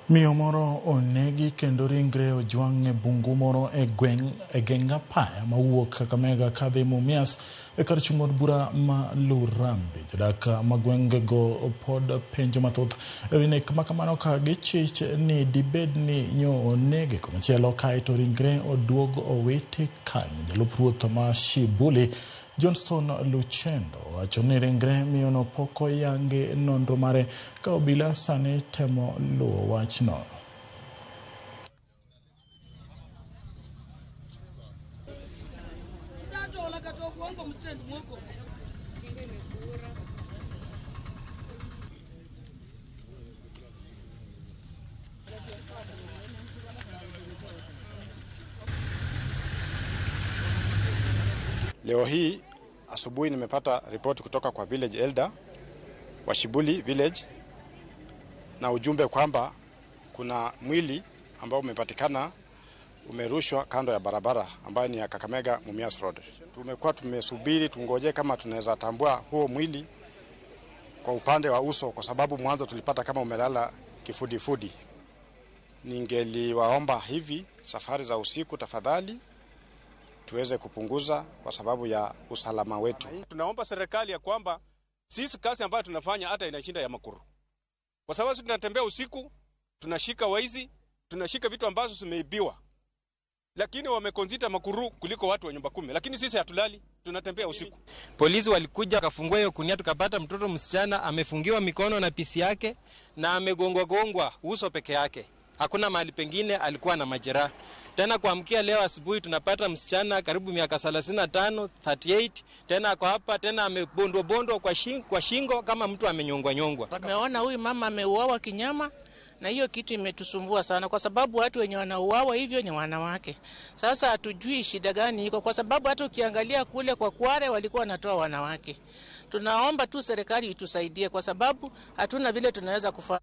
Miyo moro onegi kendo ringre ojwang' e bungu moro e gweng' e geng apaya mawuok Kakamega kadhi Mumias e kar chung' od bura ma Lurambi. Jodak ma gwengego pod penjo mathoth ewi nek ma kamano ka gichich ni dibed ni nyo onege komachielo kaeto ringre oduog owiti kanyo. Jalup ruoth ma Shibuli Johnston Luchendo owacho ni ringre miyono pok oyangi nonro mare ka obila sani temo luwo wachno. Leo hii asubuhi nimepata ripoti kutoka kwa village elder wa Shibuli village na ujumbe kwamba kuna mwili ambao umepatikana umerushwa kando ya barabara ambayo ni ya Kakamega Mumias Road. Tumekuwa tumesubiri tungoje kama tunaweza tambua huo mwili kwa upande wa uso, kwa sababu mwanzo tulipata kama umelala kifudifudi. Ningeliwaomba hivi safari za usiku tafadhali tuweze kupunguza kwa sababu ya usalama wetu. Tunaomba serikali ya kwamba sisi kazi ambayo tunafanya hata inashinda ya makuru, kwa sababu sisi tunatembea usiku, tunashika waizi, tunashika vitu ambazo zimeibiwa, lakini wamekonzita makuru kuliko watu wa nyumba kumi, lakini sisi hatulali, tunatembea usiku. Polisi walikuja wakafungua hiyo kunia, tukapata mtoto msichana amefungiwa mikono na pisi yake na amegongwa gongwa uso peke yake, hakuna mahali pengine alikuwa na majeraha. Tena kuamkia leo asubuhi tunapata msichana karibu miaka 35, 38, tena ako hapa tena amebondwa bondwa kwa shingo kama mtu amenyongwa nyongwa. Tumeona huyu mama ameuawa kinyama, na hiyo kitu imetusumbua sana, kwa sababu watu wenye wanauawa hivyo ni wanawake. Sasa hatujui shida gani iko, kwa sababu hata ukiangalia kule kwa Kware walikuwa wanatoa wanawake. Tunaomba tu serikali itusaidie, kwa sababu hatuna vile tunaweza kufanya.